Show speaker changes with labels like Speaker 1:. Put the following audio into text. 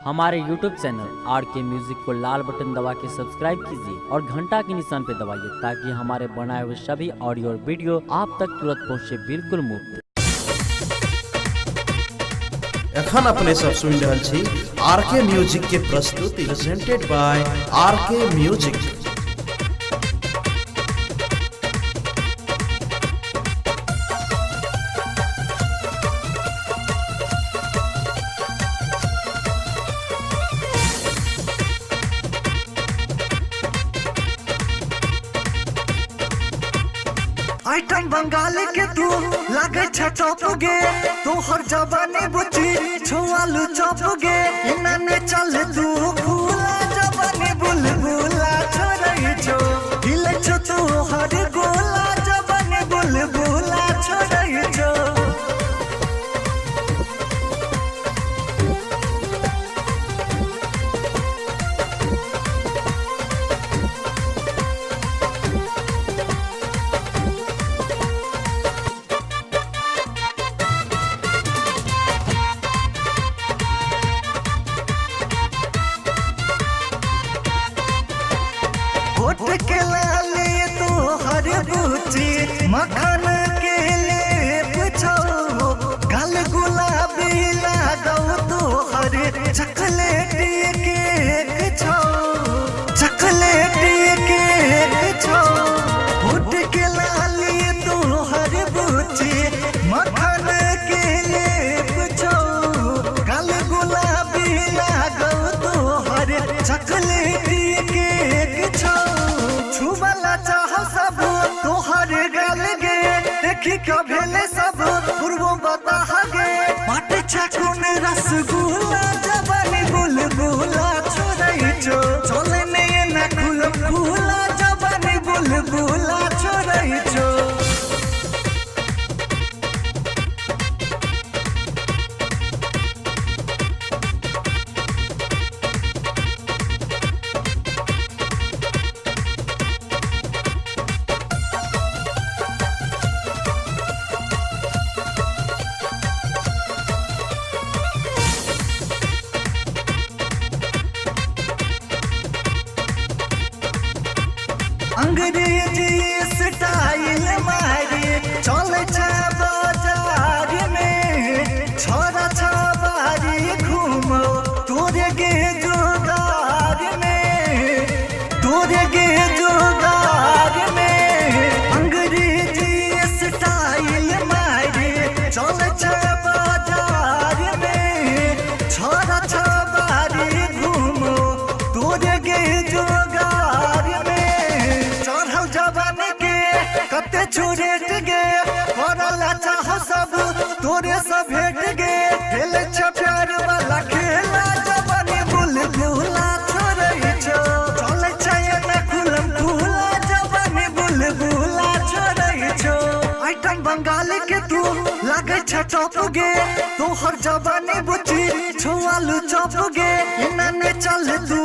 Speaker 1: हमारे YouTube channel R K music को लाल button दबा के सब्सक्राइब कीजिए और घंटा के निशान पर दबाइए ताकि हमारे बनाए हुए सभी ऑडियो और वीडियो आप तक तुरंत पहुंचे बिल्कुल मुफ्त।
Speaker 2: एखन अपने सब सुनि रहल छी आर के म्यूजिक के प्रस्तुति, presented by R K music.
Speaker 3: Item Bengal के तू लागे छ टॉप गे, तोहर जवानी बुची छुआलू चौप गे। इना ने चल तू खुला जवानी बुलबुला छोड़ै छो, हिलै छो तोहर गोला जवानी बुलबुला छोड़ै छो। होठ के लाले तोहर बुची मखन के लेप छौ, गल गुलाबी लागौ तोहर चॉकलेटी केक छौ, चॉकलेटी केक छौ। होठ के लाले तोहर बुची मखन के लेप छौ, गल गुलाबी लागौ तोहर चॉकलेटी केक छौ। छुबला चाह सब तोहर गल गे, देखी के भेले सब पूर्व बता गे। बाट छकुन रसगुल्ला जवानी बुलबुला छोड़ै छो, चले ने ना खुलम खुला जवानी बुलबुला छोड़ै छो। अंग्रेजी स्टाइल मारी चले छ बाजार में, छोरा छबारी घूमो तोरे गे जोगार में, तोरे गे जोगार में। अंग्रेजी स्टाइल मारी चले छ बाजार में, छोरा छबारी घूमो तोरे गे जोगार में। चढ़ल जवानी के कते छुरेट गे, करला चाह सब तोरे सब भेट गे। खेल छ प्यार वाला खेला जवानी बुलबुला छोड़ै छो, चलै छ एना खुलम खुला जवानी बुलबुला छोड़ै छो। आइटम बंगाल के तू लागे छ टॉप गे, तोहर जवानी बुची छुआलू चौप गे। इना ने चल तू